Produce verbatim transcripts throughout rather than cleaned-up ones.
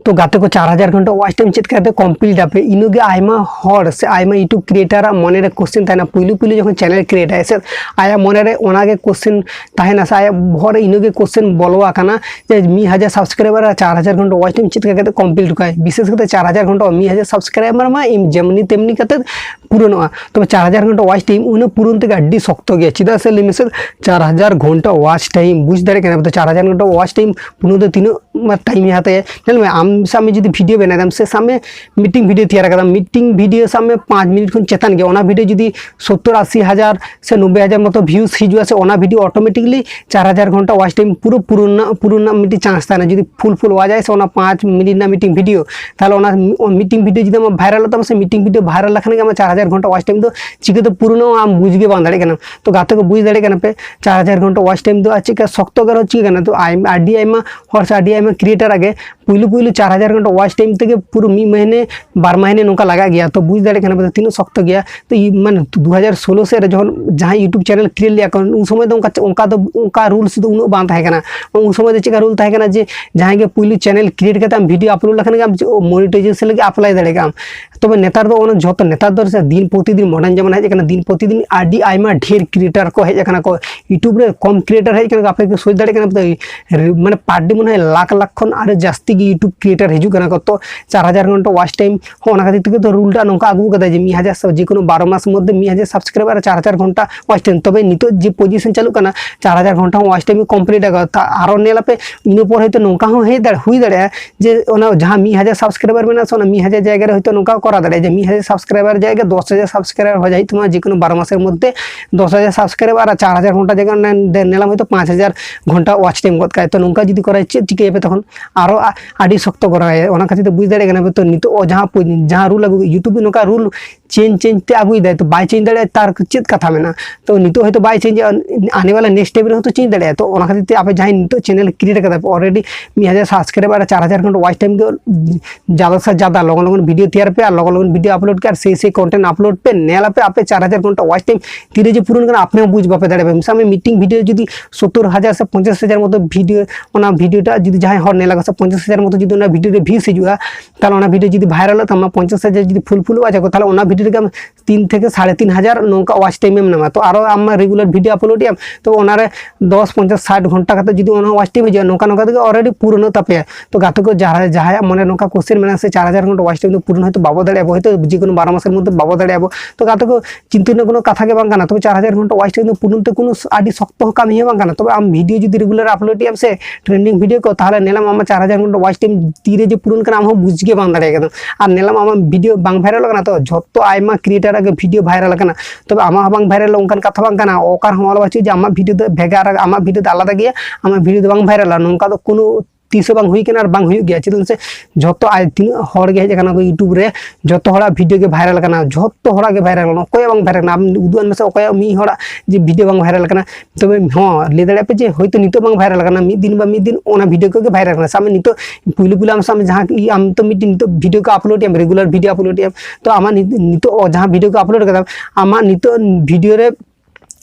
ᱛᱚ ᱜᱟᱛᱮ ᱠᱚ, ᱪᱟᱨ ᱦᱟᱡᱟᱨ ᱜᱷᱚᱱᱴᱟ watch time ᱪᱮᱫ ᱠᱟᱛᱮ complete ᱟᱯᱮ? ᱤᱱᱟᱹᱜᱮ ᱟᱭᱢᱟ ᱦᱚᱲ ᱥᱮ ᱟᱭᱢᱟ YouTube creator ᱟᱜ ᱢᱚᱱᱮᱨᱮ question ᱛᱟᱦᱮᱱᱟ, ᱯᱩᱭᱞᱩ ᱯᱩᱭᱞᱩ ᱡᱚᱠᱷᱚᱱ channel create ᱟᱭ ᱥᱮ, ᱟᱭᱟᱜ ᱢᱚᱱᱮᱨᱮ ᱚᱱᱟᱜᱮ question ᱛᱟᱦᱮᱱᱟ ᱥᱮ ᱟᱭᱟᱜ ᱵᱚᱦᱚᱜ ᱨᱮ ᱤᱱᱟᱹᱜᱮ question ᱵᱚᱞᱚ ᱟᱠᱟᱱᱟ ᱡᱮ ᱢᱤᱫ ᱦᱟᱡᱟᱨ subscriber ᱟᱨ ᱪᱟᱨ ᱦᱟᱡᱟᱨ ᱜᱷᱚᱱᱴᱟ watch time ᱪᱮᱫ ᱞᱮᱠᱟ ᱠᱟᱛᱮ complete ᱠᱟᱭ? ᱵᱤᱥᱮᱥ ᱠᱟᱛᱮ ᱪᱟᱨ ᱦᱟᱡᱟᱨ ᱜᱷᱚᱱᱴᱟ, ᱢᱤᱫ ᱦᱟᱡᱟᱨ subscriber ᱢᱟ ᱮᱢ ᱡᱮᱢᱱᱤ ᱛᱮᱢᱱᱤ ᱠᱟᱛᱮ ᱯᱩᱨᱚᱱᱚᱜᱼᱟ, ᱛᱚᱵᱮ ᱪᱟᱨ ᱦᱟᱡᱟᱨ ᱜᱷᱚᱱᱴᱟ watch time ᱩᱱᱟᱹᱜ ᱯᱩᱨᱚᱱ ᱛᱮᱜᱮ ᱟᱹᱰᱤ ᱥᱚᱠᱛᱚ ᱜᱮᱭᱟ᱾ ᱪᱮᱫᱟᱜ ᱥᱮ ᱞᱟᱹᱭ ᱢᱮᱥᱮ, ᱪᱟᱨ ᱦᱟᱡᱟᱨ ᱜᱷᱚᱱᱴᱟ watch time, ᱵᱩᱡᱽ ᱫᱟᱲᱮᱭᱟᱜ ᱠᱟᱱᱟ ᱯᱮ ᱛᱚ, ᱪᱟᱨ ᱦᱟᱡᱟᱨ ᱜᱷᱚᱱᱴᱟ watch time ᱯᱩᱨᱚᱱ ᱛᱮ ᱛᱤᱱᱟᱹᱜ ᱢᱟ time ᱮ ᱦᱟᱛᱟᱣᱟ? ᱧᱮᱞ ᱢᱮ, ᱟᱢ ᱥᱟᱵ ᱢᱮ ᱡᱩᱫᱤ video ᱵᱮᱱᱟᱣ ᱫᱟᱢ ᱥᱮ ᱥᱟᱵ ᱢᱮ meeting video ᱛᱮᱭᱟᱨ ᱠᱟᱫᱟᱢ, meeting video ᱥᱟᱵ ᱢᱮ ᱯᱟᱸᱪ ᱢᱤᱱᱤᱴ ᱠᱷᱚᱱ ᱪᱮᱛᱟᱱ ᱜᱮᱭᱟ, ᱚᱱᱟ video ᱡᱩᱫᱤ ᱥᱚᱛᱛᱚᱨ ᱟᱥᱤ ᱦᱟᱡᱟᱨ ᱥᱮ ᱱᱚᱵᱵᱳᱭ ᱦᱟᱡᱟᱨ ᱢᱚᱛᱚ views ᱦᱤᱡᱩᱜᱼᱟ ᱥᱮ, ᱚᱱᱟ video automatically ᱪᱟᱨ ᱦᱟᱡᱟᱨ ᱜᱷᱚᱱᱴᱟ watch time ᱯᱩᱨᱟᱹ ᱯᱩᱨᱚᱱ ᱨᱮᱱᱟᱜ, ᱯᱩᱨᱚᱱ ᱨᱮᱱᱟᱜ ᱢᱤᱫᱴᱤᱡ chance ᱛᱟᱦᱮᱱᱟ᱾ ᱡᱩᱫᱤ full full watch ᱟᱭ ᱥᱮ ᱚᱱᱟ ᱯᱟᱸᱪ ᱢᱤᱱᱤᱴ ᱨᱮᱱᱟᱜ ᱢᱤᱫᱴᱤᱝ video, ᱛᱟᱦᱚᱞᱮ ᱚᱱᱟ meeting video ᱡᱩᱫᱤ ᱟᱢᱟᱜ viral ᱚᱜ ᱛᱟᱢᱟ ᱥᱮ, meeting video viral ᱞᱮᱠᱷᱟᱱ ᱜᱮ ᱟᱢᱟᱜ ᱪᱟᱨ ᱦᱟᱡᱟᱨ ᱜᱷᱚᱱᱴᱟ watch time ᱫᱚ ᱪᱤᱠᱟᱹᱛᱮ ᱯᱩᱨᱚᱱᱚᱜᱼᱟ, ᱟᱢ ᱵᱩᱡᱽ ᱜᱮ ᱵᱟᱝ ᱫᱟᱲᱮᱭᱟᱜ ᱠᱟᱱᱟ᱾ ᱛᱚ ᱜᱟᱛᱮ ᱠᱚ, ᱵᱩᱡᱽ ᱫᱟᱲᱮᱭᱟᱜ ᱠᱟᱱᱟ ᱯᱮ, ᱪᱟᱨ ᱦᱟᱡᱟᱨ ᱜᱷᱚᱱᱴᱟ watch time ᱫᱚ ᱟᱨ ᱪᱮᱫ ᱞᱮᱠᱟ ᱥᱚᱠᱛᱚ ᱜᱮ ᱟᱨᱦᱚᱸ ᱪᱤᱠᱟᱹ ᱠᱟᱱᱟ᱾ ᱛᱚ ᱟᱭᱢᱟ, ᱟᱹᱰᱤ ᱟᱭᱢᱟ ᱦᱚᱲ ᱥᱮ ᱟᱹᱰᱤ ᱟᱭᱢᱟ creator ᱟᱜ ᱜᱮ ᱯᱩᱭᱞᱩ ᱯᱩᱭᱞᱩ ᱪᱟᱨ ᱦᱟᱡᱟᱨ ᱜᱷᱚᱱᱴᱟ watch time ᱛᱮᱜᱮ ᱯᱩᱨᱟᱹ ᱢᱤᱫ ᱢᱟᱹᱦᱱᱟᱹ, ᱵᱟᱨ ᱢᱟᱹᱦᱱᱟᱹ ᱱᱚᱝᱠᱟ ᱞᱟᱜᱟᱜ ᱜᱮᱭᱟ᱾ ᱛᱚ ᱵᱩᱡᱽ ᱫᱟᱲᱮᱭᱟᱜ ᱠᱟᱱᱟ ᱯᱮ ᱛᱤᱱᱟᱹᱜ ᱥᱚᱠᱛᱚ ᱜᱮᱭᱟ᱾ ᱛᱚ ᱤ-, ᱢᱟᱱᱮ ᱫᱩ ᱦᱟᱡᱟᱨ ᱥᱳᱞᱳ ᱥᱮᱫ ᱨᱮ ᱡᱚᱠᱷᱚᱱ ᱡᱟᱦᱟᱸᱭ YouTube channel create ᱞᱮᱫᱼᱟ ᱠᱚ, ᱩᱱ ᱥᱚᱢᱚᱭ ᱫᱚ ᱚᱱᱠᱟ, ᱚᱱᱠᱟ ᱫᱚ ᱚᱱᱠᱟ rules ᱫᱚ ᱩᱱᱟᱹᱜ ᱵᱟᱝ ᱛᱟᱦᱮᱸ ᱠᱟᱱᱟ᱾ ᱩᱱ ᱥᱚᱢᱚᱭ ᱫᱚ ᱪᱮᱫ ᱞᱮᱠᱟ rule ᱛᱟᱦᱮᱸ ᱠᱟᱱᱟ ᱡᱮ ᱡᱟᱦᱟᱸᱭ ᱜᱮ ᱯᱩᱭᱞᱩ channel create ᱠᱟᱛᱮ ᱟᱢ video upload ᱞᱮᱠᱷᱟᱱ ᱜᱮ ᱟᱢ monetization ᱞᱟᱹᱜᱤᱫ apply ᱫᱟᱲᱮᱭᱟᱜ ᱟᱢ᱾ ᱛᱚᱵᱮ ᱱᱮᱛᱟᱨ ᱫᱚ ᱚᱱᱟ ᱡᱷᱚᱛᱚ, ᱱᱮᱛᱟᱨ ᱫᱚ ᱥᱮ ᱫᱤᱱ ᱯᱨᱚᱛᱤᱫᱤᱱ modern ᱡᱮᱢᱚᱱ ᱦᱮᱡ ᱟᱠᱟᱱᱟ, ᱫᱤᱱ ᱯᱨᱚᱛᱤᱫᱤᱱ ᱟᱹᱰᱤ ᱟᱭᱢᱟ ᱰᱷᱮᱨ creator ᱠᱚ ᱦᱮᱡ ᱟᱠᱟᱱᱟ ᱠᱚ YouTube ᱨᱮ᱾ ᱠᱚᱢ creator ᱦᱮᱡ ᱟᱠᱟᱱᱟ ᱠᱚ, ᱟᱯᱮ ᱯᱮ ᱥᱳᱪ ᱫᱟᱲᱮᱭᱟᱜ ᱠᱟᱱᱟ ᱯᱮ, ᱢᱟᱱᱮ per day ᱢᱚᱱᱮ ᱦᱚᱭ ᱞᱟᱠᱷ ᱞᱟᱠᱷ ᱠᱷᱚᱱ ᱟᱨᱚ ᱡᱟᱹᱥᱛᱤ ᱜᱮ YouTube creator ᱦᱤᱡᱩᱜ ᱠᱟᱱᱟ ᱠᱚ᱾ ᱛᱚ ᱪᱟᱨ ᱦᱟᱡᱟᱨ ᱜᱷᱚᱱᱴᱟ watch time ᱦᱚᱸ ᱚᱱᱟ ᱠᱷᱟᱹᱛᱤᱨ ᱛᱮᱜᱮ ᱛᱚ rule ᱴᱟᱜ ᱱᱚᱝᱠᱟ ᱟᱹᱜᱩ ᱠᱟᱫᱟ ᱡᱮ ᱢᱤᱫ ᱦᱟᱡᱟᱨ ᱥᱟᱵ-, ᱡᱮᱠᱳᱱᱳ ᱵᱟᱨᱚ ᱢᱟᱥ ᱢᱚᱫᱽᱫᱷᱮ ᱢᱤᱫ ᱦᱟᱡᱟᱨ subscriber ᱟᱨ ᱪᱟᱨ ᱦᱟᱡᱟᱨ ᱜᱷᱚᱱᱴᱟ watch time᱾ ᱛᱚᱵᱮ ᱱᱤᱛᱚᱜ ᱡᱮ position ᱪᱟᱞᱩᱜ ᱠᱟᱱᱟ, ᱪᱟᱨ ᱦᱟᱡᱟᱨ ᱜᱷᱚᱱᱴᱟ ᱦᱚᱸ watch time complete ᱟᱠᱟᱫᱟ᱾ ᱛᱟ-, ᱟᱨᱚ ᱧᱮᱞ ᱟᱯᱮ, ᱤᱱᱟᱹ ᱯᱚᱨ ᱦᱚᱭᱛᱳ ᱱᱚᱝᱠᱟ ᱦᱚᱸ ᱦᱮᱡ ᱫᱟᱲᱮ-, ᱦᱩᱭ ᱫᱟᱲᱮᱭᱟᱜᱼᱟ ᱡᱮ ᱚᱱᱟ ᱡᱟᱦᱟᱸ ᱢᱤᱫ ᱦᱟᱡᱟᱨ subscriber ᱢᱮᱱᱟᱜᱼᱟ ᱥᱮ, ᱚᱱᱟ ᱢᱤᱫ ᱦᱟᱡᱟᱨ ᱡᱟᱭᱜᱟ ᱨᱮ ᱦᱚᱭᱛᱳ ᱱᱚᱝᱠᱟ ᱠᱚᱨᱟᱣ ᱫᱟᱲᱮᱭᱟᱜᱼᱟ ᱡᱮ ᱢᱤᱫ ᱦᱟᱡᱟᱨ subscriber ᱡᱟᱭᱜᱟ ᱫᱚᱥ ᱦᱟᱡᱟᱨ subscriber ᱦᱚ ᱡᱟᱭᱜᱟ ᱛᱟᱢᱟ, ᱡᱮᱠᱳᱱᱳ ᱵᱟᱨᱚ ᱢᱟᱥᱮᱨ ᱢᱚᱫᱽᱫᱷᱮ ᱫᱚᱥ ᱦᱟᱡᱟᱨ subscriber ᱟᱨ ᱪᱟᱨ ᱦᱟᱡᱟᱨ ᱜᱷᱚᱱᱴᱟ ᱡᱟᱭᱜᱟ ᱚᱱᱟ ᱫᱮ-, ᱧᱮᱞᱟᱢ ᱦᱚᱭᱛᱳ ᱯᱟᱸᱪ ᱦᱟᱡᱟᱨ ᱜᱷᱚᱱᱴᱟ watch time ᱜᱚᱫ ᱠᱟᱜᱼᱟᱭ᱾ ᱛᱚ ᱱᱚᱝᱠᱟ ᱡᱩᱫᱤ ᱠᱚᱨᱟᱣ, ᱪᱮᱫ ᱪᱤᱠᱟᱹᱭᱟᱯᱮ ᱛᱚᱠᱷᱚᱱ? ᱟᱨᱚ ᱟ-, ᱟᱹᱰᱤ ᱥᱚᱠᱛᱚ ᱠᱚᱨᱟᱣᱟᱭ᱾ ᱚᱱᱟ ᱠᱷᱟᱹᱛᱤᱨ ᱛᱮ ᱵᱩᱡᱽ ᱫᱟᱲᱮᱭᱟᱜ ᱠᱟᱱᱟ ᱯᱮ ᱛᱚ, ᱱᱤᱛᱚᱜ ᱡᱟᱦᱟᱸ ᱯᱚ-, ᱡᱟᱦᱟᱸ rule ᱟᱹᱜᱩ, YouTube ᱱᱚᱝᱠᱟ rule change change ᱛᱮ ᱟᱹᱜᱩᱭᱮᱫᱟᱭ, ᱛᱚ ᱵᱟᱭ change ᱫᱟᱲᱮᱭᱟᱜᱼᱟ, ᱛᱟᱨ ᱪᱮᱫ ᱠᱟᱛᱷᱟ ᱢᱮᱱᱟᱜᱼᱟ? ᱛᱚ ᱱᱤᱛᱚᱜ ᱦᱚᱭᱛᱳ ᱵᱟᱭ change ᱮᱜᱼᱟ, ᱟᱱᱮ ᱣᱟᱞᱟ next time ᱨᱮ ᱦᱚᱸᱛᱚ change ᱫᱟᱲᱮᱭᱟᱜᱼᱟ᱾ ᱛᱚ ᱚᱱᱟ ᱠᱷᱟᱹᱛᱤᱨ ᱛᱮ ᱟᱯᱮ ᱡᱟᱦᱟᱸᱭ ᱱᱤᱛᱚᱜ channel create ᱠᱟᱫᱟ ᱯᱮ, already ᱢᱤᱫ ᱦᱟᱡᱟᱨ subscriber ᱟᱨ ᱪᱟᱨ ᱦᱟᱡᱟᱨ ᱠᱷᱚᱱ watch time ᱜᱮ ᱡᱟᱫᱟ ᱥᱮ ᱡᱟᱫᱟ ᱞᱚᱜᱚᱱ ᱞᱚᱜᱚᱱ video ᱛᱮᱭᱟᱨ ᱯᱮ ᱟᱨ ᱞᱚᱜᱚᱱ ᱞᱚᱜᱚᱱ video upload ᱯᱮ ᱟᱨ ᱥᱮᱭ ᱥᱮᱭ content upload ᱯᱮ, ᱧᱮᱞ ᱟᱯᱮ ᱟᱯᱮ ᱪᱟᱨ ᱦᱟᱡᱟᱨ ᱜᱷᱚᱱᱴᱟ watch time ᱛᱤᱨᱮ ᱡᱮ ᱯᱩᱨᱚᱱ ᱠᱟᱱᱟ, ᱟᱯᱮ ᱦᱚᱸ ᱵᱩᱡᱽ ᱵᱟᱯᱮ ᱫᱟᱲᱮᱭᱟᱜᱼᱟ᱾ ᱢᱤᱫᱴᱤᱡ video ᱡᱩᱫᱤ ᱥᱚᱛᱛᱚᱨ ᱦᱟᱡᱟᱨ ᱥᱮ ᱯᱚᱧᱪᱟᱥ ᱦᱟᱡᱟᱨ ᱢᱚᱛᱚ video, ᱚᱱᱟ video ᱴᱟᱜ ᱡᱩᱫᱤ ᱡᱟᱦᱟᱸᱭ ᱦᱚᱲ ᱧᱮᱞ ᱟᱠᱚ ᱥᱮ ᱯᱚᱧᱪᱟᱥ ᱦᱟᱡᱟᱨ ᱢᱚᱛᱚ ᱡᱩᱫᱤ ᱚᱱᱟ video ᱨᱮ views ᱦᱤᱡᱩᱜᱼᱟ, ᱛᱟᱦᱚᱞᱮ ᱚᱱᱟ video ᱡᱩᱫᱤ viralᱚᱜ ᱛᱟᱢᱟ, ᱯᱚᱧᱪᱟᱥ ᱦᱟᱡᱟᱨ ᱡᱩᱫᱤ fulfillᱚᱜᱼᱟ ᱡᱟᱠᱚ, ᱛᱟᱦᱚᱞᱮ ᱚᱱᱟ video ᱨᱮᱜᱮ ᱟᱢ ᱛᱤᱱ ᱛᱷᱮᱠᱮ ᱥᱟᱲᱮ ᱛᱤᱱ ᱦᱟᱡᱟᱨ ᱱᱚᱝᱠᱟ watch time ᱮᱢ ᱧᱟᱢᱟ᱾ ᱛᱚ ᱟᱨᱚ ᱟᱢ regular video uploadᱮᱜ ᱟᱢ, ᱛᱚ ᱚᱱᱟᱨᱮ ᱫᱚᱥ, ᱯᱚᱧᱪᱟᱥ, ᱥᱟᱴ ᱜᱷᱚᱱᱴᱟ ᱠᱟᱛᱮ ᱡᱩᱫᱤ ᱚᱱᱟ watch time ᱦᱤᱡᱩᱜᱼᱟ, ᱱᱚᱝᱠᱟ ᱱᱚᱝᱠᱟ ᱛᱮᱜᱮ already ᱯᱩᱨᱚᱱᱚᱜ ᱛᱟᱯᱮᱭᱟ᱾ ᱛᱚ ᱜᱟᱛᱮ ᱠᱚ, ᱡᱟᱦᱟᱸᱭ, ᱡᱟᱦᱟᱸᱭᱟᱜ ᱢᱚᱱᱮ ᱱᱚᱝᱠᱟ question ᱢᱮᱱᱟᱜᱼᱟ ᱥᱮ ᱪᱟᱨ ᱦᱟᱡᱟᱨ ᱜᱷᱚᱱᱴᱟ watch time ᱫᱚ ᱯᱩᱨᱚᱱ ᱦᱚᱭᱛᱳ ᱵᱟᱵᱚ ᱫᱟᱲᱮᱭᱟᱜᱼᱟ, ᱦᱚᱭᱛᱳ ᱡᱮ ᱠᱳᱱᱳ ᱵᱟᱨᱚ ᱢᱟᱥᱮᱨ ᱢᱚᱫᱽᱫᱷᱮ ᱵᱟᱵᱚ ᱫᱟᱲᱮᱭᱟᱜᱼᱟ ᱵᱚ, ᱛᱚ ᱜᱟᱛᱮ ᱠᱚ, ᱪᱤᱱᱛᱟᱹ ᱨᱮᱱᱟᱜ ᱠᱳᱱᱳ ᱠᱟᱛᱷᱟ ᱜᱮ ᱵᱟᱝ ᱠᱟᱱᱟ᱾ ᱛᱚᱵᱮ ᱪᱟᱨ ᱦᱟᱡᱟᱨ ᱜᱷᱚᱱᱴᱟ watch time ᱫᱚ ᱯᱩᱨᱚᱱ ᱛᱮ ᱠᱳᱱᱳ ᱟᱹᱰᱤ ᱥᱚᱠᱛᱚ ᱦᱚᱸ ᱠᱟᱹᱢᱤ ᱦᱚᱸ ᱵᱟᱝ ᱠᱟᱱᱟ᱾ ᱛᱚᱵᱮ ᱟᱢ video ᱡᱩᱫᱤ regular uploadᱮᱜ ᱟᱢ ᱥᱮ trending video ᱠᱚ, ᱛᱟᱦᱚᱞᱮ ᱧᱮᱞᱟᱢ ᱟᱢᱟᱜ ᱪᱟᱨ ᱦᱟᱡᱟᱨ ᱜᱷᱚᱱᱴᱟ watch time ᱛᱤᱨᱮ ᱡᱮ ᱯᱩᱨᱚᱱ ᱠᱟᱱᱟ, ᱟᱢ ᱦᱚᱸ ᱵᱩᱡᱽ ᱜᱮ ᱵᱟᱝ ᱫᱟᱲᱮᱭᱟᱜ ᱠᱟᱱᱟ᱾ ᱟᱨ ᱧᱮᱞᱟᱢ ᱟᱢᱟᱜ video ᱵᱟᱝ viralᱚᱜ ᱠᱟᱱᱟ, ᱛᱚ ᱡᱷᱚᱛᱚ ᱟᱭᱢᱟ creatorᱟᱜ ᱜᱮ video viralᱚᱜ ᱠᱟᱱᱟ, ᱛᱚᱵᱮ ᱟᱢᱟᱜ ᱦᱚᱸ ᱵᱟᱝ viralᱚᱜ ᱚᱱᱠᱟᱱ ᱠᱟᱛᱷᱟ ᱵᱟᱝ ᱠᱟᱱᱟ᱾ ᱚᱠᱟ ᱨᱮᱦᱚᱸ ᱚᱞ ᱵᱟᱹᱪᱩᱜ ᱡᱮ ᱟᱢᱟᱜ video ᱫᱚ ᱵᱷᱮᱜᱟᱨ, ᱟᱢᱟᱜ video ᱫᱚ ᱟᱞᱟᱫᱟ ᱜᱮᱭᱟ, ᱟᱢᱟᱜ video ᱫᱚ ᱵᱟᱝ viralᱟ, ᱱᱚᱝᱠᱟ ᱫᱚ ᱠᱳᱱᱳ ᱛᱤᱥ ᱦᱚᱸ ᱵᱟᱝ ᱦᱩᱭ ᱠᱟᱱᱟ ᱟᱨ ᱵᱟᱝ ᱦᱩᱭᱩᱜ ᱜᱮᱭᱟ᱾ ᱪᱮᱫᱟᱜ ᱥᱮ ᱡᱷᱚᱛᱚ ᱟᱭ, ᱛᱤᱱᱟᱹᱜ ᱦᱚᱲ ᱜᱮ ᱦᱮᱡ ᱟᱠᱟᱱᱟ ᱠᱚ YouTube ᱨᱮ, ᱡᱷᱚᱛᱚ ᱦᱚᱲᱟᱜ video ᱜᱮ viral ᱠᱟᱱᱟ, ᱡᱷᱚᱛᱚ ᱦᱚᱲᱟᱜ ᱜᱮ viral ᱠᱟᱱᱟ, ᱚᱠᱚᱭᱟᱜ ᱵᱟᱝ viral ᱠᱟᱱᱟ? ᱟᱢ ᱩᱫᱩᱜ ᱟᱹᱧ ᱢᱮᱥᱮ ᱚᱠᱚᱭᱟᱜ ᱢᱤᱫ ᱦᱚᱲᱟᱜ ᱡᱮ video ᱵᱟᱝ viral ᱠᱟᱱᱟ᱾ ᱛᱚᱵᱮ ᱦᱚᱸ, ᱞᱟᱹᱭ ᱫᱟᱲᱮᱭᱟᱜ ᱯᱮ ᱡᱮ ᱦᱚᱭᱛᱳ ᱱᱤᱛᱚᱜ ᱵᱟᱝ viral ᱠᱟᱱᱟ, ᱢᱤᱫ ᱫᱤᱱ ᱵᱟ ᱢᱤᱫ ᱫᱤᱱ ᱚᱱᱟ video ᱠᱚᱜᱮ viral ᱠᱟᱱᱟ᱾ ᱥᱟᱵ ᱢᱮ ᱱᱤᱛᱚᱜ ᱯᱩᱭᱞᱩ ᱯᱩᱭᱞᱩ ᱟᱢ ᱥᱟᱵ ᱢᱮ ᱡᱟᱦᱟᱸ ᱠᱤ ᱟᱢ ᱛᱚ ᱢᱤᱫᱴᱮᱱ ᱱᱤᱛᱚᱜ video ᱠᱚ uploadᱮᱜ ᱟᱢ, regular video uploadᱮᱜ ᱟᱢ, ᱛᱚ ᱟᱢᱟᱜ ᱱᱤᱛ-, ᱱᱤᱛᱚᱜ ᱡᱟᱦᱟᱸ video ᱠᱚ upload ᱠᱟᱫᱟᱢ, ᱟᱢᱟᱜ ᱱᱤᱛᱚᱜ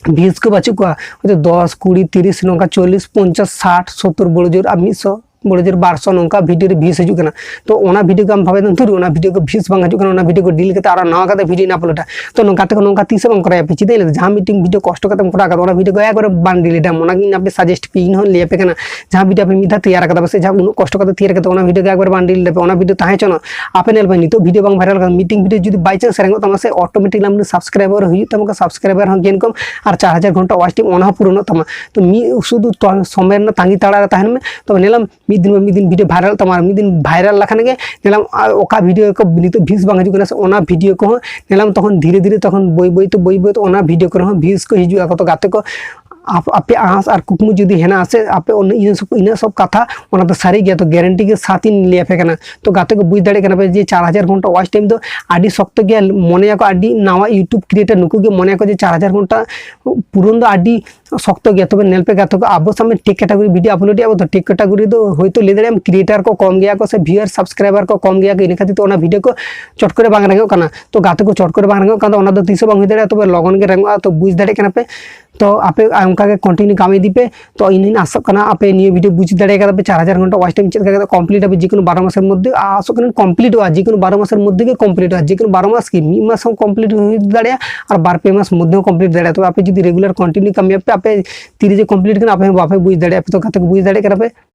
views ᱠᱚ ᱵᱟᱹᱪᱩᱜ ᱠᱚᱣᱟ, ᱦᱚᱭᱛᱳ ᱫᱚᱥ, ᱠᱩᱲᱤ, ᱛᱤᱨᱤᱥ, ᱱᱚᱝᱠᱟ ᱪᱚᱞᱞᱤᱥ, ᱯᱚᱧᱪᱟᱥ, ᱥᱟᱴ, ᱥᱚᱛᱛᱚᱨ, ᱵᱚᱲᱚ ᱡᱳᱨ ᱟᱨ ᱢᱤᱫ ᱥᱚ, ᱵᱚᱲᱚ ᱡᱳᱨ ᱵᱟᱨ ᱥᱚ ᱱᱚᱝᱠᱟ video ᱨᱮ views ᱦᱤᱡᱩᱜ ᱠᱟᱱᱟ᱾ ᱛᱚ ᱚᱱᱟ video ᱜᱮ ᱟᱢ ᱵᱷᱟᱵᱮ ᱫᱚ ᱫᱷᱩᱨ, ᱚᱱᱟ video ᱠᱚ views ᱵᱟᱝ ᱦᱤᱡᱩᱜ ᱠᱟᱱᱟ, ᱚᱱᱟ video ᱠᱚ delete ᱠᱟᱛᱮ ᱟᱨᱚ ᱱᱟᱣᱟ ᱠᱟᱛᱮ video ᱤᱧ uploadᱟ᱾ ᱛᱚ ᱱᱚᱝᱠᱟ ᱛᱮ ᱱᱚᱝᱠᱟ ᱛᱤᱥ ᱦᱚᱸ ᱵᱟᱝ ᱠᱚᱨᱟᱣ ᱟᱯᱮ᱾ ᱪᱮᱫᱟᱜ ᱤᱧ ᱞᱟᱹᱭᱫᱟ, ᱡᱟᱦᱟᱸ ᱢᱤᱫᱴᱮᱱ video ᱠᱚᱥᱴᱚ ᱠᱟᱛᱮᱢ ᱠᱚᱨᱟᱣ ᱠᱟᱫᱟ, ᱚᱱᱟ video ᱠᱚ ᱮᱠᱵᱟᱨᱮ ᱵᱟᱝ delete ᱟᱢ, ᱚᱱᱟᱜᱮ ᱤᱧ ᱟᱯᱮ suggest ᱯᱮ, ᱤᱧ ᱦᱚᱸ ᱞᱟᱹᱭ ᱟᱯᱮ ᱠᱟᱱᱟ᱾ ᱡᱟᱦᱟᱸ video ᱟᱯᱮ ᱢᱤᱫ ᱫᱷᱟᱣ ᱛᱮᱭᱟᱨ ᱠᱟᱫᱟ ᱯᱮ ᱥᱮ ᱡᱟᱦᱟᱸ ᱩᱱᱟᱹᱜ ᱠᱚᱥᱴᱚ ᱠᱟᱛᱮ ᱛᱮᱭᱟᱨ ᱠᱟᱫᱟ, ᱚᱱᱟ video ᱜᱮ ᱮᱠᱵᱟᱨ ᱵᱟᱝ delete ᱟᱯᱮ, ᱚᱱᱟ video ᱛᱟᱦᱮᱸ ᱦᱚᱪᱚᱱᱚᱜ᱾ ᱟᱯᱮ ᱧᱮᱞ ᱯᱮ, ᱱᱤᱛᱚᱜ video ᱵᱟᱝ viral ᱠᱟᱱᱟ, ᱢᱤᱫᱴᱮᱱ video ᱡᱩᱫᱤ by chance ᱨᱮᱝᱚᱜ ᱛᱟᱢᱟ ᱥᱮ, automatically ᱟᱢ subscriber ᱦᱩᱭᱩᱜ ᱛᱟᱢᱟ, subscriber ᱦᱚᱸ gain ᱠᱚᱢ, ᱟᱨ ᱪᱟᱨ ᱦᱟᱡᱟᱨ ᱜᱷᱚᱱᱴᱟ watch time ᱚᱱᱟ ᱦᱚᱸ ᱯᱩᱨᱚᱱᱚᱜ ᱛᱟᱢᱟ᱾ ᱛᱚ ᱢᱤᱫ ᱥᱩᱫᱷᱩ ᱛᱚ ᱥᱚᱢᱚᱭ ᱨᱮᱱᱟᱜ ᱛᱟᱺᱜᱤ ᱛᱟᱲᱟ ᱨᱮ ᱛᱟᱦᱮᱱ ᱢᱮ᱾ ᱛᱚᱵᱮ ᱧᱮᱞᱟᱢ ᱢᱤᱫ ᱫᱤᱱ ᱵᱟ ᱢᱤᱫ ᱫᱤᱱ video viral ᱛᱟᱢᱟ, ᱟᱨ ᱢᱤᱫ ᱫᱤᱱ viral ᱞᱮᱠᱷᱟᱱ ᱜᱮ ᱧᱮᱞᱟᱢ ᱟᱨ ᱚᱠᱟ video ᱠᱚ ᱱᱤᱛᱚᱜ views ᱵᱟᱝ ᱦᱤᱡᱩᱜ ᱠᱟᱱᱟ ᱥᱮ, ᱚᱱᱟ video ᱠᱚᱦᱚᱸ ᱧᱮᱞᱟᱢ ᱛᱚᱠᱷᱚᱱ ᱫᱷᱤᱨᱮ ᱫᱷᱤᱨᱮ ᱛᱚᱠᱷᱚᱱ ᱵᱟᱹᱭ ᱵᱟᱹᱭ ᱛᱮ ᱵᱟᱹᱭ ᱵᱟᱹᱭ ᱛᱮ ᱚᱱᱟ video ᱠᱚᱨᱮ ᱦᱚᱸ views ᱠᱚ ᱦᱤᱡᱩᱜᱼᱟ᱾ ᱠᱚ ᱛᱚ ᱜᱟᱛᱮ ᱠᱚ, ᱟᱯ-, ᱟᱯᱮ ᱟᱸᱥ ᱟᱨ ᱠᱩᱠᱢᱩ ᱡᱩᱫᱤ ᱦᱮᱱᱟᱜᱼᱟ ᱥᱮ, ᱟᱯᱮ ᱚᱱᱟ ᱤᱱᱟᱹ ᱥᱚᱵ, ᱤᱱᱟᱹ ᱥᱚᱵ ᱠᱟᱛᱷᱟ, ᱚᱱᱟ ᱫᱚ ᱥᱟᱹᱨᱤ ᱜᱮᱭᱟ᱾ ᱛᱚ guarantee ᱜᱮ ᱥᱟᱛ ᱤᱧ ᱞᱟᱹᱭ ᱟᱯᱮ ᱠᱟᱱᱟ᱾ ᱛᱚ ᱜᱟᱛᱮ ᱠᱚ, ᱵᱩᱡᱽ ᱫᱟᱲᱮᱭᱟᱜ ᱠᱟᱱᱟ ᱯᱮ ᱡᱮ ᱪᱟᱨ ᱦᱟᱡᱟᱨ ᱜᱷᱚᱱᱴᱟ watch time ᱫᱚ ᱟᱹᱰᱤ ᱥᱚᱠᱛᱚ ᱜᱮᱭᱟ᱾ ᱢᱚᱱᱮᱭᱟᱠᱚ ᱟᱹᱰᱤ ᱱᱟᱣᱟ YouTube creator ᱱᱩᱠᱩ ᱜᱮ ᱢᱚᱱᱮᱭᱟᱠᱚ ᱡᱮ ᱪᱟᱨ ᱦᱟᱡᱟᱨ ᱜᱷᱚᱱᱴᱟ ᱯᱩᱨᱚᱱ ᱫᱚ ᱟᱹᱰᱤ ᱥᱚᱠᱛᱚ ᱜᱮᱭᱟ᱾ ᱛᱚᱵᱮ ᱧᱮᱞ ᱯᱮ ᱜᱟᱛᱮ ᱠᱚ, ᱟᱵᱚ ᱥᱟᱢᱱᱮ tech category video upload ᱮᱫ ᱟᱵᱚ, ᱛᱚ tech category ᱫᱚ ᱦᱳᱭᱛᱳ ᱞᱟᱹᱭ ᱫᱟᱲᱮᱭᱟᱜ ᱟᱢ creator ᱠᱚ ᱠᱚᱢ ᱜᱮᱭᱟ ᱠᱚ ᱥᱮ viewer subscriber ᱠᱚ ᱠᱚᱢ ᱜᱮᱭᱟ ᱠᱚ, ᱤᱱᱟᱹ ᱠᱷᱟᱹᱛᱤᱨ ᱛᱮ ᱚᱱᱟ video ᱠᱚ ᱪᱚᱴ ᱠᱚᱨᱮ ᱵᱟᱝ ᱨᱟᱝᱚᱜ ᱠᱟᱱᱟ᱾ ᱛᱚ ᱜᱟᱛᱮ ᱠᱚ, ᱪᱚᱴ ᱠᱚᱨᱮ ᱵᱟᱝ ᱨᱟᱝᱚᱜ ᱠᱟᱱᱟ, ᱚᱱᱟ ᱫᱚ ᱛᱤᱥ ᱦᱚᱸ ᱵᱟᱝ ᱦᱩᱭ ᱫᱟᱲᱮᱭᱟᱜᱼᱟ᱾ ᱛᱚᱵᱮ ᱞᱚᱜᱚᱱ ᱜᱮ ᱨᱟᱝᱚᱜᱼᱟ᱾ ᱛᱚ ᱵᱩᱡᱽ ᱫᱟᱲᱮᱭᱟᱜ ᱠᱟᱱᱟ ᱯᱮ᱾ ᱛᱚ ᱟᱯᱮ ᱚᱱᱠᱟ ᱜᱮ continue ᱠᱟᱹᱢᱤ ᱤᱫᱤ ᱯᱮ᱾ ᱛᱚ ᱤᱧ ᱦᱚᱸᱧ ᱟᱥᱚᱜ ᱠᱟᱱᱟ ᱟᱯᱮ ᱱᱤᱭᱟᱹ video ᱵᱩᱡᱽ ᱫᱟᱲᱮ ᱠᱟᱫᱟ ᱯᱮ, ᱪᱟᱨ ᱦᱟᱡᱟᱨ ᱜᱷᱚᱱᱴᱟ watch time ᱪᱮᱫ ᱞᱮᱠᱟ ᱠᱟᱛᱮ complete ᱟᱯᱮ ᱡᱮᱠᱳᱱᱳ ᱵᱟᱨᱚ ᱢᱟᱥᱮᱨ ᱢᱚᱫᱽᱫᱷᱮ, ᱟᱥᱚᱜ ᱠᱟᱱᱟ completeᱚᱜᱼᱟ, ᱡᱮᱠᱳᱱᱳ ᱵᱟᱨᱚ ᱢᱟᱥᱮᱨ ᱢᱚᱫᱽᱫᱷᱮ ᱜᱮ completeᱚᱜᱼᱟ, ᱡᱮᱠᱳᱱᱳ ᱵᱟᱨᱚ ᱢᱟᱥ ᱜᱮ, ᱢᱤᱫ ᱢᱟᱥ ᱦᱚᱸ complete ᱦᱩᱭ ᱫᱟᱲᱮᱭᱟᱜᱼᱟ ᱟᱨ ᱵᱟᱨ ᱯᱮ ᱢᱟᱥ ᱢᱚᱫᱽᱫᱷᱮ ᱦᱚᱸ complete ᱫᱟᱲᱮᱭᱟᱜᱼᱟ᱾ ᱛᱚᱵᱮ ᱟᱯᱮ ᱡᱩᱫᱤ regular continue ᱠᱟᱹᱢᱤᱭᱟᱯᱮ, ᱟᱯᱮ ᱛᱤᱨᱮ ᱡᱮ complete ᱠᱟᱱᱟ ᱟᱯᱮ ᱦᱚᱸ ᱵᱟᱯᱮ ᱵᱩᱡᱽ ᱫᱟᱲᱮᱭᱟᱜᱼᱟ᱾ ᱟᱯᱮ ᱛᱚ ᱜᱟᱛᱮ ᱠᱚ ᱵᱩᱡᱽ ᱫᱟᱲᱮᱭᱟᱜ ᱠᱟᱱᱟ ᱯᱮ᱾